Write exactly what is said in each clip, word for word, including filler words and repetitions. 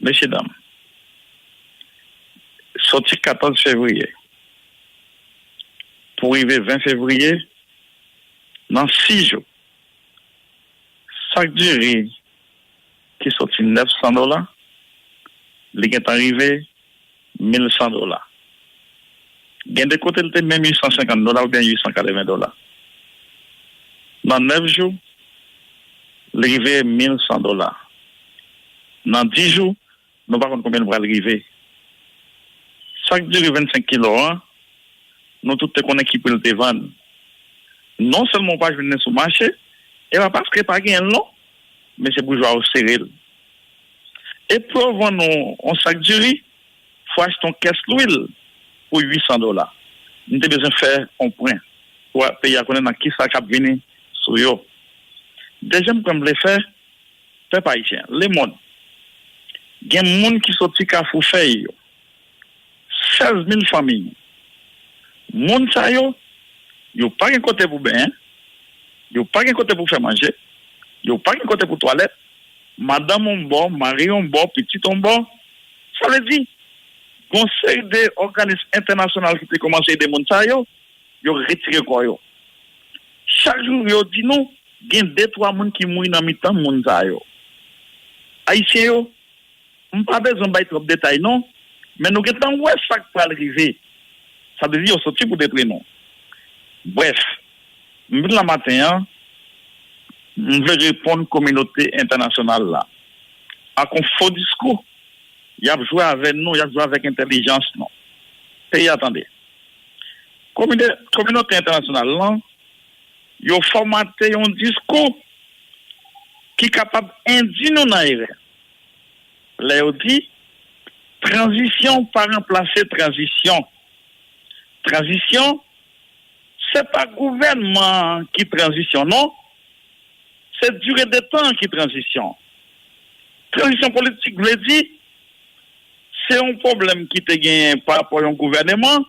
Mesye dam, soti katòz fevriye pou rive ven fevriye, nan sis jou, sak diri ki soti nèf san dola, li gentan rive mil san dola. Gen de kote li te menm uit san senkant dola oubyen uit san katreven dola. Nan nèf jou, li rive mil san dola. Nan dis jou, nou pa konn konbyen l pral rive. Sak diri vennsenk kilo an, nou tout te konnen ki pri l te vann. Non sèlman w pa jwenn li sou mache, e pa paske pa genyen l non, men se boujwa yo sere l. E pou yo vann ou yon sak diri, fò achte yon kès lwil pou uit san dola. M te bezwen fè yon pwen pou peyi a konnen nan kisa k ap vini sou yo. Dezyèm pwen m vle fè, pèp ayisyen, lemonn, gen moun ki soti Kafou Fèy yo, sèz mil fanmi. Moun sa yo, yo pa gen kote pou benyen, yo pa gen kote pou fè manje, yo pa gen kote pou twalèt, madanm yon bò, mari yon bò, pitit yon bò. Sa vle di, gon seri de òganis entènasyonal ki te kòmanse ede moun sa yo, yo retire kò yo. Chak jou, yo di nou, gen de twa moun ki mouri nan mitan moun sa yo. Ayisyen yo, m pa bezwen bay twòp detay non, men nou gentan wè sa k pral rive. Sa vle di yo soti pou detwi nou. Brèf, m vin la maten an, m vle reponn kominote entènasyonal la ak yon fo diskou. Y ap jwe avè nou, y ap jwe avèk entèlijans nou. Peyi a tande. Kominote, kominote entènasyonal lan, yo fòmate yon diskou ki kapab endui nou nan erè. Lè yo di, tranzisyon pa ranplase tranzisyon. Tranzisyon, se pa gouvènman an ki tranzisyon non, se dire de tan an ki tranzisyon. Tranzisyon politik vle di, se yon pwoblèm ki te genyen pa rapò yon gouvèneman,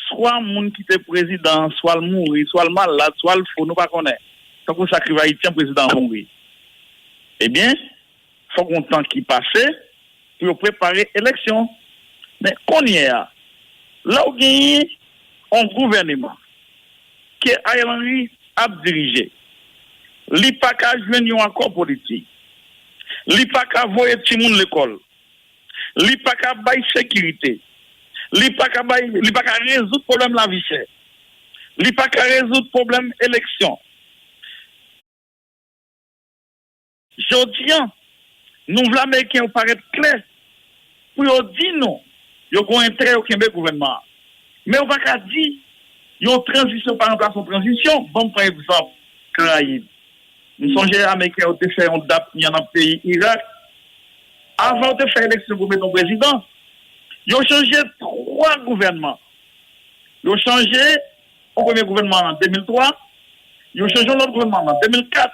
swa moun ki te prezidan an, swa l mouri, swa l malad, swa l fou, nou pa konnen. Tankou sa k rive Ayiti an, prezidan an mouri. Ebyen, fòk yon tan ki pase pou yo prepare eleksyon. Men kounye a, lè w genyen yon gouvèneman ke Ariel Henry ap dirije, li pa ka jwenn yon akò politik, li pa ka voye timoun lekòl, li pa ka bay sekirite, li pa ka bay, li pa ka rezoud pwoblèm lavi chè, li pa ka rezoud pwoblèm eleksyon. Jodi a, nou vle Ameriken yo parèt klè pou yo di nou yo gen enterè yo kenbe gouvènman an. Men yo pa ka di yon tranzisyon pa ranplase yon tranzisyon. Ban m pran egzanp Karayib. M sonje Ameriken yo te fè yon dap nan peyi Irak. Avan yo te fè eleksyon pou mete yon prezidan, yo chanje twa gouvènman. Yo chanje yon premye gouvènman an de mil twa, yo chanje yon lòt gouvènman an de mil kat,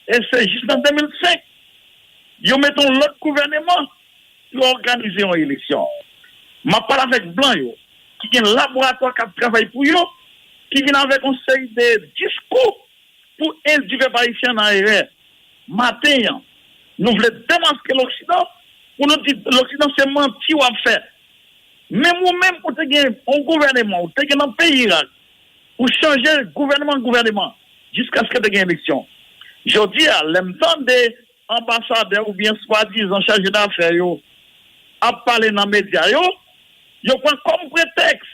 e se jis nan de mil senk, yo mete yon lòt gouvèneman pou yo òganize yon eleksyon. M ap pale avèk blan yo, ki gen laboratwa k ap travay pou yo, ki vin avèk yon seri de diskou pou endui pèp ayisyen nan erè. Maten an, nou vle demaske Loksidan pou nou di Loksidan se manti w ap fè. Menm ou menm, ou te gen yon gouvèneman, ou te gen nan peyi Irak, ou chanje gouvèneman, gouvèneman, jiskaske te gen eleksyon. Jodi a, lè m tande anbasadè oubyen swadizan chaje dafè yo ap pale nan medya yo, yo pran kòm pretèks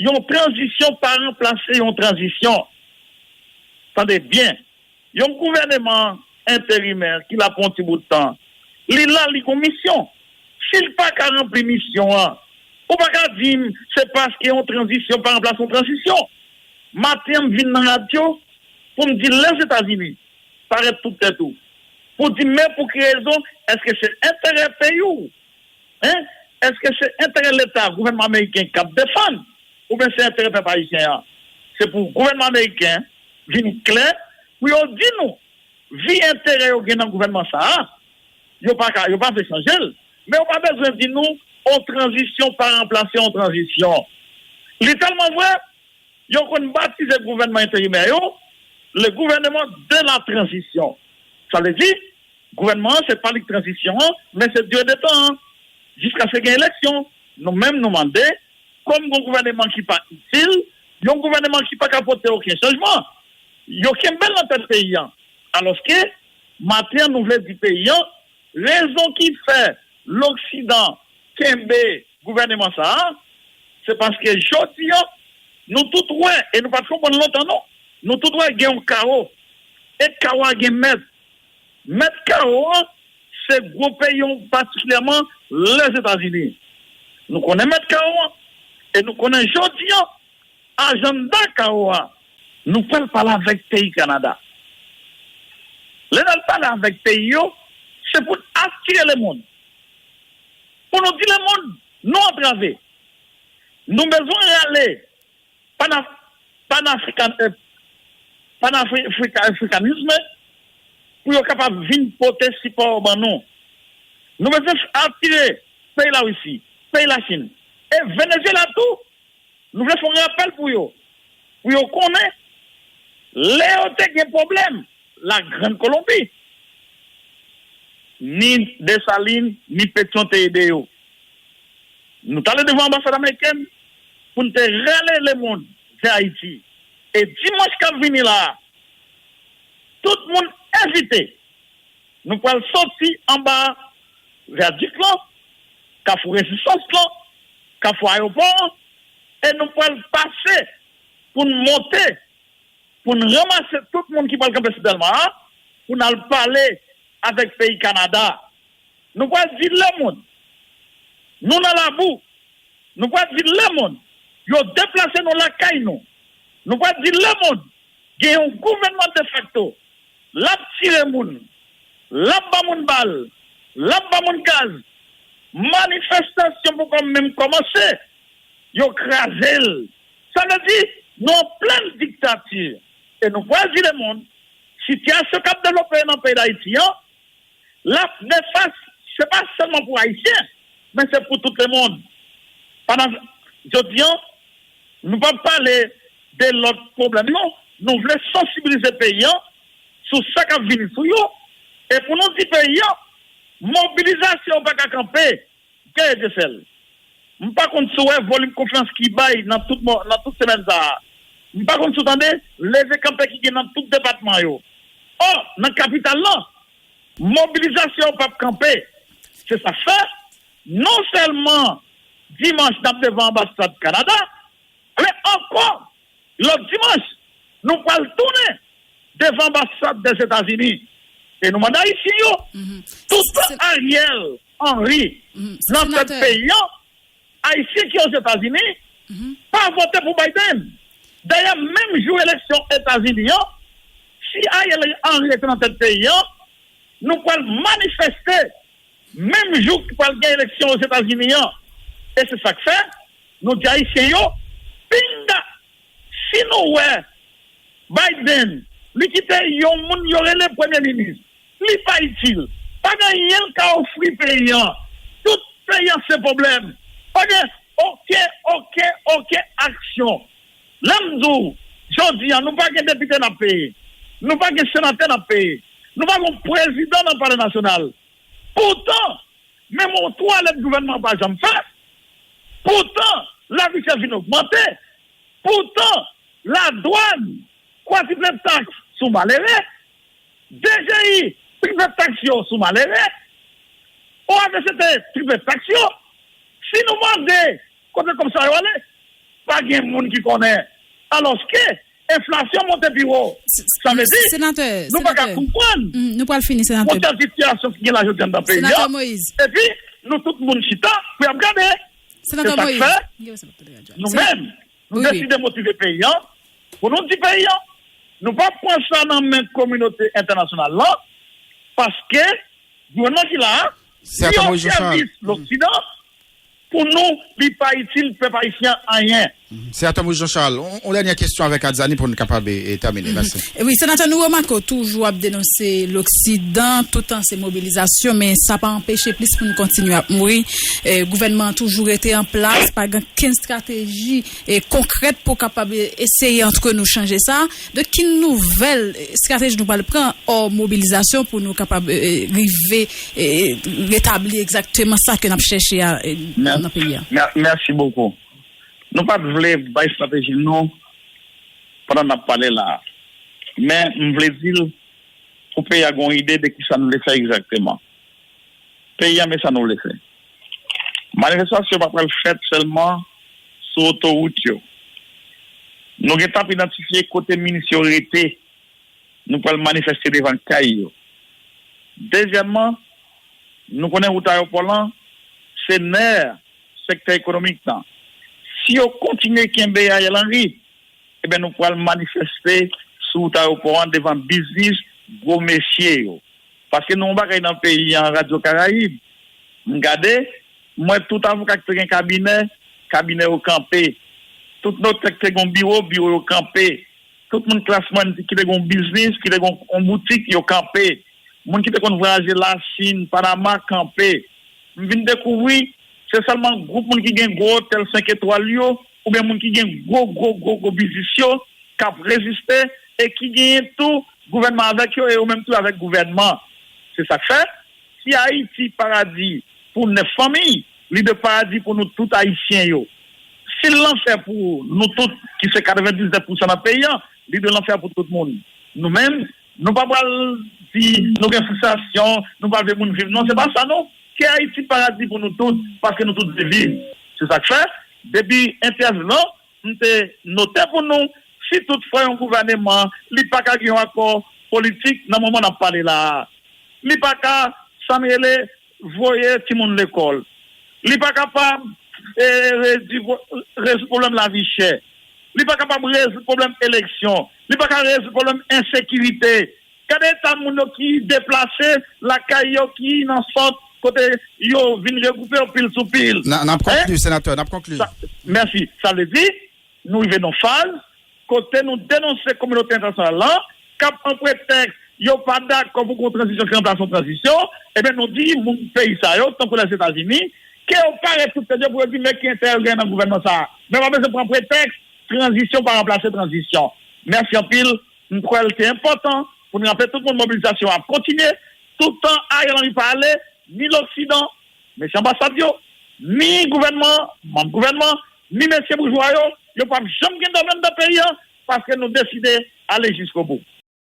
yon tranzisyon pa ranplase yon tranzisyon. Tande byen, yon gouvèneman enterimè ki la pou yon ti bout tan, li la, li gon misyon. Si l pa ka ranpli misyon an, ou pa ka di m se paske yon tranzisyon pa ranplase yon tranzisyon. Maten an, m vin nan radyo pou m di Lèzetazini parèt tout tèt ou, pou di men pou ki rezon, èske se enterè peyi w? Hein? Èske se enterè Leta, gouvènman ameriken k ap defann, oubyen se enterè pèp ayisyen an? Se pou gouvènman ameriken vin klè pou yo di nou vi enterè yo gen nan gouvènman sa a. Yo pa ka, yo pa vle chanje l. Men yo pa bezwen di nou yon tranzisyon pa ranplase yon tranzisyon. Li tèlman vre, yo konn batize gouvènman enterimè yo le gouvernement de la transition. Sa vle di, Gouvènman an, se pa li k tranzisyon an, men se dire de tan an, jiskaske gen eleksyon. Nou menm, nou mande, kòm yon gouvèneman ki pa itil, yon gouvèneman ki pa ka pote okenn chanjman, yo kenbe l nan tèt peyi an. Alòske, maten an, nou vle di peyi an, rezon ki fè Loksidan kenbe gouvèneman sa a, se paske jodi an, nou tout wè, e nou pa t konprann lontan non, nou tout wè gen yon kawo, e kawo a gen mèt. Mèt kawo an, se gwo peyi an, patikilyèman Lèzetazini. Nou konnen mèt kawo an, e nou konnen jodi an, ajanda kawo a, nou pral pale avèk peyi Kanada. Lè n al pale avèk peyi yo, se pou n atire lemonn. Pou nou di lemonn, nou antrave. Nou bezwen rale panaf, panafrikan, eh, panafrikanisme pou yo kapab vin pote sipò ban nou. Nou bezwen atire peyi Larisi, peyi Lachin, e Venezyela tou. Nou vle fè yon rapèl pou yo, pou yo konnen, lè yo te gen pwoblèm, Lagrann Kolonbi, ni Desalin, ni Petyon te ede yo. Nou t ale devan anbasad amerikèn pou n te rale lemonn vè Ayiti. E dimanch k ap vini la a, tout moun envite. Nou pral soti anba vyadik lan, Kafou Rezistans lan, Kafou Ayewopò an, e nou pral pase pou n monte, pou n ranmase tout moun ki pral kanpe sou Dèlma a, pou n al pale avèk peyi Kanada. Nou pral di lemonn, nou nan labou. Nou pral di lemonn, yo deplase nou lakay nou. Nou pral di lemonn, gen yon gouvènman defakto. L ap tire moun, l ap ba moun bal, l ap ba moun gaz. Manifestasyon poko menm kòmanse, yo kraze l. Sa vle di, nou an plen diktati. E nou pral di lemonn, sitiyasyon k ap devlope nan peyi Dayiti an, l ap nefas, se pa sèlman pou Ayisyen, men se pou tout lemonn. Pandan jodi an, nou p ap pale de lòt pwoblèm non. Nou vle sansibilize peyi an sou sa k ap vini sou yo. E pou nou di peyi an, mobilizasyon pa ka kanpe. Gaye Dyesèl, m pa konn si w wè volim konferans ki bay nan tout mò, nan tout semèn sa a. M pa konn si w tande leve kanpe ki gen nan tout depatman yo. Ò, nan kapital lan, mobilizasyon p ap kanpe. Se sa k fè, non sèlman dimanch n ap devan anbasad Kanada, men ankò, lòt dimanch, nou pral tounen devan anbasad Dèzetazini. E nou mande Ayisyen yo, toutan Ariel Henry nan tèt peyi an, Ayisyen ki Ozetazini pa vote pou Biden. Dayè, menm jou eleksyon Etazini an, si Ariel Henry rete nan tèt peyi an, nou pral manifeste menm jou ki pral gen eleksyon Ozetazini an. E se sa k fè, nou di Ayisyen yo, pinga, si nou wè Biden, li kite yon moun yo rele premye minis, li pa itil, pa gen anyen l ka ofri peyi an, tout peyi an se pwoblèm, pa gen okenn, okenn, okenn aksyon. Lè m di w, jodi an, nou pa gen depite n ap peye, nou pa gen senatè n ap peye, nou pa gen prezidan nan palè nasyonal. Poutan, menm yon twalèt gouvènman an pa janm fè. Poutan, lavi chè vin ogmante. Poutan, ladwàn kwatriple taks sou malere, D G I triple taks yo sou malere, O A V C T triple taks yo. Si nou mande kote kòb sa yo ale, pa gen moun ki konnen. Alòske, enflasyon monte pi wo. Sa vle di, nou pa ka konprann. Nou pral fini, senatè. Monchè, sitiyasyon ki gen la jodi a nan peyi a. Epi, nou tout moun chita pou y ap gade. Se sa k fè, nou menm, nou deside motive peyi a, pou nou di peyi a, nou p ap pran sa nan men kominote entènasyonal la, paske gouvènman ki la a, li o sèvis Loksidan, pou nou, li pa itil pèp ayisyen anyen. Senatè Moïse Jean Charles, yon dènyè kesyon avèk Adzany pou nou kapab tèmine. Mèsi. Wi, Senatè, nou remake w toujou ap denonse Loksidan, toutan se mobilizasyon, men sa pa anpeche plis moun kontinye ap mouri. Gouvènman an toujou rete an plas, pa gen kenn estrateji konkrèt pou kapab eseye antre nou chanje sa. Donk, ki nouvèl estrateji nou pral pran, ò mobilizasyon, pou nou kapab rive retabli egzakteman sa ke n ap chèche a nan peyi a? Mèsi bokou. Nou pa t vle bay estrateji nou pandan n ap pale la a. Men m vle di l pou peyi a gen yon ide de kisa nou vle fè egzakteman. Peyi a, men sa nou vle fè. Manifestasyon pa pral fèt sèlman sou otowout yo. Nou gentan ap idantifye kote minis yo rete. Nou pral manifeste devan kay yo. Dezyèmman, nou konnen wout ayewopò lan se nè sektè ekonomik lan. Si yo kontinye kenbe Ariel Henry, ebyen nou pral manifeste sou wout ayewopò an devan biznis gwo mesye yo. Paske nou yon bagay nan peyi an, Radyo Karayib, m gade, m wè tout avoka ki te gen kabinè, kabinè yo kanpe. Tout notè ki te gen biwo, biwo yo kanpe. Tout moun klas mwayèn ki te gen biznis, ki te gen yon boutik, yo kanpe. Moun ki te konn vwayaje Lachin, Panama, kanpe. M vin dekouvri se sèlman gwoup moun ki gen gwo otèl senk etwal yo, oubyen moun ki gen gwo gwo gwo gwo biznis yo k ap reziste, e ki genyen tou gouvènman avèk yo, e yo menm tou avèk gouvènman. Se sa k fè, si Ayiti paradi pou nèf fanmi, li dwe paradi pou nou tout Ayisyen yo. Si l lanfè pou nou tout, ki se katrevendiznèf pousan nan peyi an, li dwe lanfè pou tout moun. Nou menm, nou pa pral di nou gen fristrasyon, nou pa vle moun viv. Non, se pa sa non. Ke Ayiti paradi pou nou tout, paske nou tout vle viv. Se sa k fè, depi entèvan, m te note pou nou, si toutfwa yon gouvèneman, li pa ka gen yon akò politik nan moman n ap pale la a. Li pa ka, sa n rele, voye timoun lekòl. Li pa kapab, e, redi-, rezoud pwoblèm lavi chè. Li pa kapab rezoud pwoblèm eleksyon. Li pa ka rezoud pwoblèm ensekirite. Gade eta moun yo ki deplase lakay yo, ki nan sant kote yo vin regwoupe yo pil sou pil. N a, n ap konkli, senatè, n ap konkli. Mèsi. Sa vle di, nou rive nan faz kote nou denonse kominote entènasyonal lan, k ap pran pretèks yo pa dakò pou gen yon tranzisyon ki ranplase yon tranzisyon, ebyen nou di moun peyi sa yo, tankou Lèzetazini, ke yo parèt sou tèt yo pou yo di men ki enterè yo genyen nan gouvènman sa a. Men yo pa bezwen pran pretèks, tranzisyon pa ranplase tranzisyon. Mèsi anpil, m kwè l te enpòtan pou n raple tout moun mobilizasyon an ap kontinye, toutan Ariel Henry pa ale, ni Loksidan, mesye anbasad yo, ni gouvènman, manm gouvènman, ni mesye boujwa yo, yo p ap janm gen dòmi anndan peyi an, paske nou deside ale jiskobou.